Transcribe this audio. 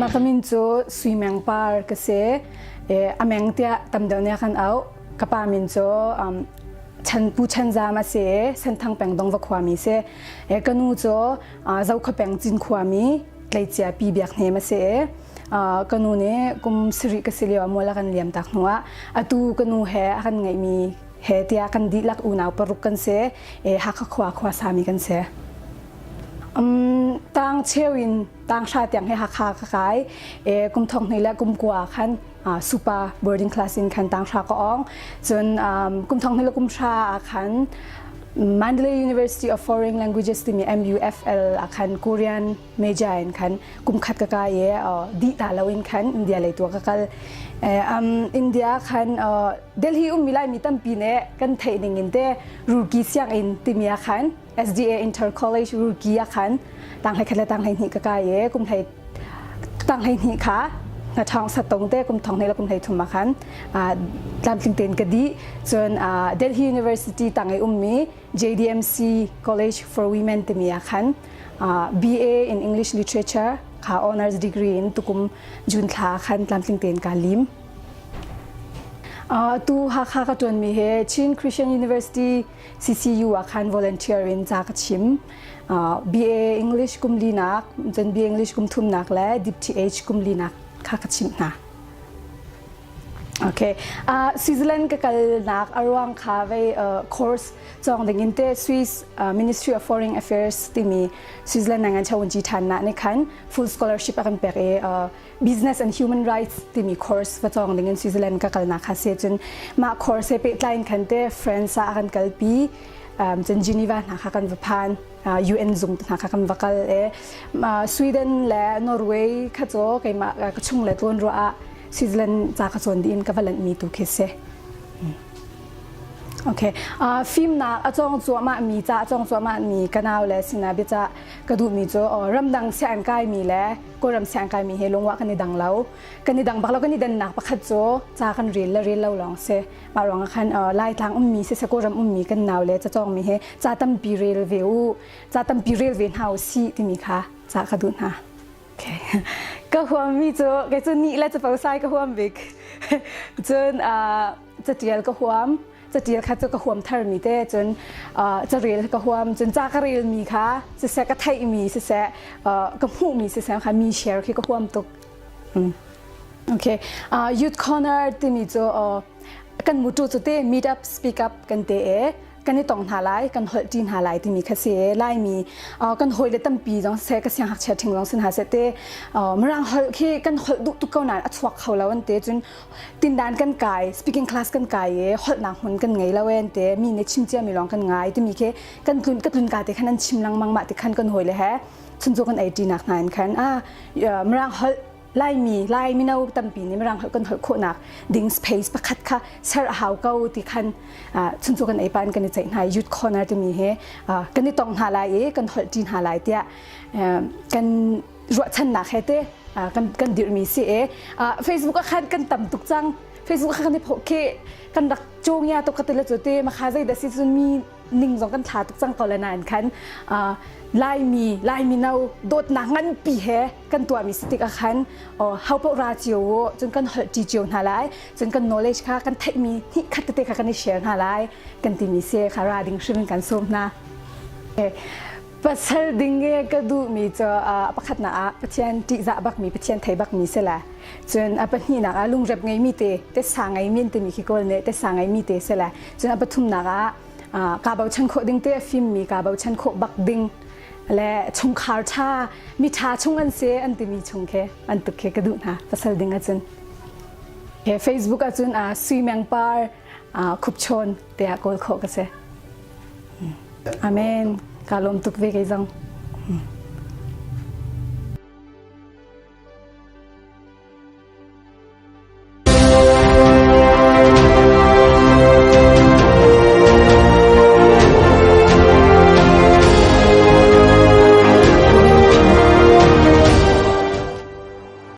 Keimah ka min cu Sui Meng Par ka si. A meng tiah tam deuh nih a kan auh. Ka pa min cu Chan Pu Chan Zam a si. Senthang peng Dongva khuami si. Ka nu cu Zokhua peng Cinkhua mi tleicia Pi Biak Hnem a si. Ka nu nih kum sarih ka si lio ah mual a kan liam tak hnu ah atu ka nu he a kan ngeihmi he tiah kan dihlak unau paruk kan si. Hakha khua khua sami kan si. Um, tang cheu in tang hra tiang he Hakha ka kai. E, kum thong hnih le kum kua khan uh, supa boarding class in khan tang hra ka ong. Cun um, kum thong hnih le kum hra ah khan Mandalay University of Foreign Languages timi MUFL ah khan Korean major in khan kum khat ka kai e uh, di ta lo in khan India lei tua ka kal. E, um, India khan uh, Delhi ummi Laimi tampi ne kan theih ning in te Roorkee sianginn timi ah khan SDA Inter College Roorkee ah khan tanghlei khat le tanghlei hnih ka kai i kum hlei tanghlei hnih kha na thong satong te kum thong hnih le kum hlei thum ah khan tlamtling tein ka dih cun Delhi University tang i ummi JDMC College for Women timi ah khan BA in English Literature kha honors degree in tukum June thla khan tlamtling tein ka lim. Tu Hakha ka ṭuanmi he Chin Christian University CCU ah khan volunteer in ca ka chim. BA English kum linak, cun BA English kum thumnak le DipTH kum linak kha ka chimh hna. Okay. Uh, Switzerland ka kalnak a ruang kha vei uh, course cawng ding in te Swiss uh, Ministry of Foreign Affairs timi Switzerland nangan chawun ji than na ne khan full scholarship a kan pek i uh, Business and Human Rights timi course va cawng ding in Switzerland ka kalnak kha si cun mah course he pehtlai in khan te France ah a kan kalpi um, cun Geneva hna kha kan va phan UN zung hna kha kan va kal e Sweden le Norway kha cu keimah ka chung le tlawn ruah ah Switzerland ca ka cawn dih in ka va lanh mi tu khi si. Okay. Uh, fimnak a cawng cuahmah mi ca a cawng cuahmah mi ka nau le sinah biacah ka duhmi cu ramdang sianginn kaimi le Kawlram sianginn kaimi he lungwah kan i dang lo. Kan i dang bak lo kan i dannak pakhat cu ca kan rel le rel lo lawng si. Mah ruangah khan Laitlang ummi siseh Kawlram ummi kan nau le cacawngmi he ca tampi rel ve u, ca tampi rel ve hna u sih timi kha ca ka duh hna. Okay. Ka huammi cu kei cu nih le capo sai ka huam bik. Cun catial ka huam. Catial kha cu ka huam tharmi te cun carel ka huam cun ca ka relmi kha siseh ka theihmi siseh ka hmuhmi siseh kha mi share khi ka huam tuk. Okay. Youth Corner timi cu kan mutu cu te meet up speak up kan te e kan i tong hna lai kan holh ṭi hna lai timi kha si Laimi kan hawile tampi zong seh ka siangngakchia ṭhing zong si hna seh te Mirang holh khi kan holh duh tuk ko nain a chuak kho lo an te cun tindan kan kai speaking class kan kai i holhnak hmun kan ngei lo en te mi nih chim cia mi lawng kan ngai timi khi kan tlun ka tlun ka te khan an chim lengmang mah ti khan kan hawile he chunchu kan ei ṭinak hna in khan a Mirang holh Laimi Lai mino tampi nih Mirang holh kan holh khawhnak ding space pakhat kha ser a hau ko ti khan chunchu kan ei pan kan i ceih hna youth corner timi he kan i tong hna lai i kan holh ṭi hna lai tiah kan ruahchannak he te kan kan dirhmi si e Facebook ah khan kan tam tuk cang Facebook ah kan i phoh khi kan rak cawngya tuk ka ti le cu te makha zei dah si cun mi ning zong kan thla tuk cang ko le nain khan Laimi Laimi no dawtnak nganpi he kan tuahmi si tikah khan ho paoh ra cio u cun kan holh ṭi cio hna lai cun kan knowledge kha kan theihmi hnih khat tete kha kan i share hna lai kan timi si kha ra ding hrim in kan sawm hna. Pasal ding i ka duhmi cu pakhatnak ah Pathian ṭihzah bakmi Pathian thei bakmi si le cun a pahnihnak ah lungrep ngeimi te tessa ngeimi an timi khi Kawl nih tessa ngeimi te si le cun a pathumnak ah kaa bochan khawh ding te a fimmi kaa bochan khawh bak ding le chungkhar ṭha mi ṭha chung an si an timi chung khi an tuk khi ka duh hna pasal ding ahcun Facebook ahcun Sui Meng Par Khupchawn tiah kawl khawh ka si. Amen. Ka lawm tuk ve kei zong.